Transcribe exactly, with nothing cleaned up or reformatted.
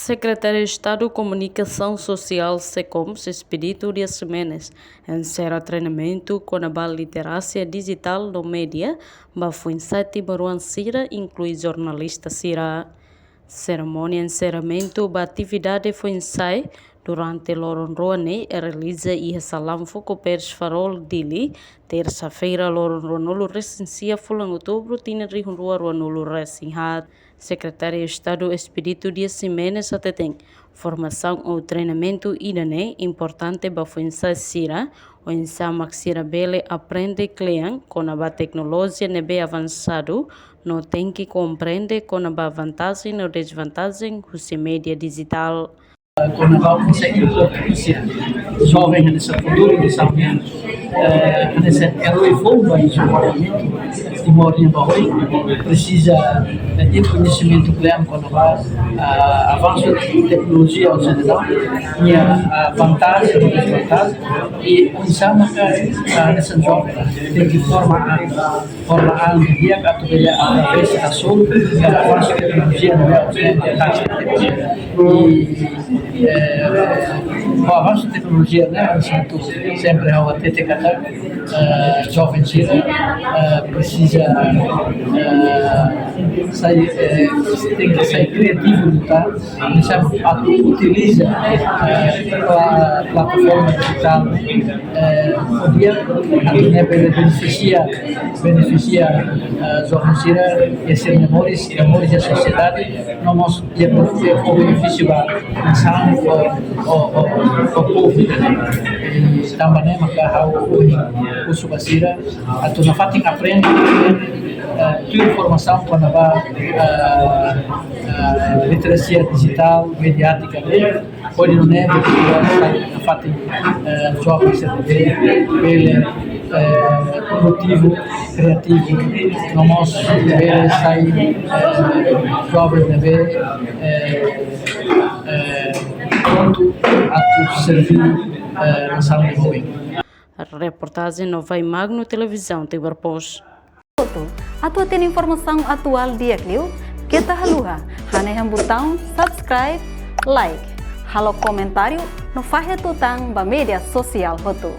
Sekretáriu Estadu Komunikasaun Sosiál, SECOM, Expedito Dias Ximenes, enserra treinamentu kona-ba literasia dijitál no média ba foin-sa'e timoroan sira, inklui jornalista sira. Serimónia enserramentu ba atividade foin-sa'e durante loron rua ne'e realiza iha Salaam Foco Pers Farol, Dili, tersa-feira, loron ruanulu resin sia fulan Outubru, tinan rihun rua ruanulu resin haat. Sekretáriu Estadu Expedito Dias Ximenes hateten, formasaun ou treinamentu ida-ne'e importante ba foin-sa'e sira, oinsá mak sira bele aprende kle'an kona-ba teknolojia ne'ebé avansadu, no tenke komprende kona-ba vantajen no dezvantajen husi média dijitál. Kona-ba konsege joven hanesan futuru de São Bento, eh, hanesan eroi foun ba dezenvolvimentu Timor nian ba oin, presiza, eh, iha koñesimentu kle'an kona-ba, ah, avansu teknolojia ocidental, nia, ah, vantajen no dezvantajen, i oinsá maka, ah, hanesan joven tenke forma an, forma an di'ak atu bele através da solu, avansu teknolojia no, eh, eh, ho avansu teknolojia ne'e, hanesan atu sempre ha'u hatete katak, eh, joven sira, eh, presiza, eh, sai, eh, tenke sai kreativu, no ta, hanesan atu utiliza, eh, pla-, plataforma dijitál, eh, ho di'ak, atu nune'e bele benefisia, benefisia, eh, joven sira, i sira-nia moris, i moris da sosiedade, no mós iha, iha benefísiu ba nasaun, ho, ho, ho, ho povu. I tanba ne'e maka ha'u husu ba sira atu nafatin aprende, eh, tuir formasaun kona-ba, eh, eh, literasia dijitál, mediátika, hodi nune'e nafatin, eh, joven sira bele, bele, eh, produtivu, kreativu, no mós bele sai, eh, joven ne'ebé, eh, eh, prontu atu serví, eh, nasaun nia oin. Reportajen Novai Magno, Televizaun Timor Post. Atu hatene informasaun atuál di'ak liu, keta haluha hanehan butaun subscribe, like, halo komentáriu no fahe tutan ba média sosiál hotu.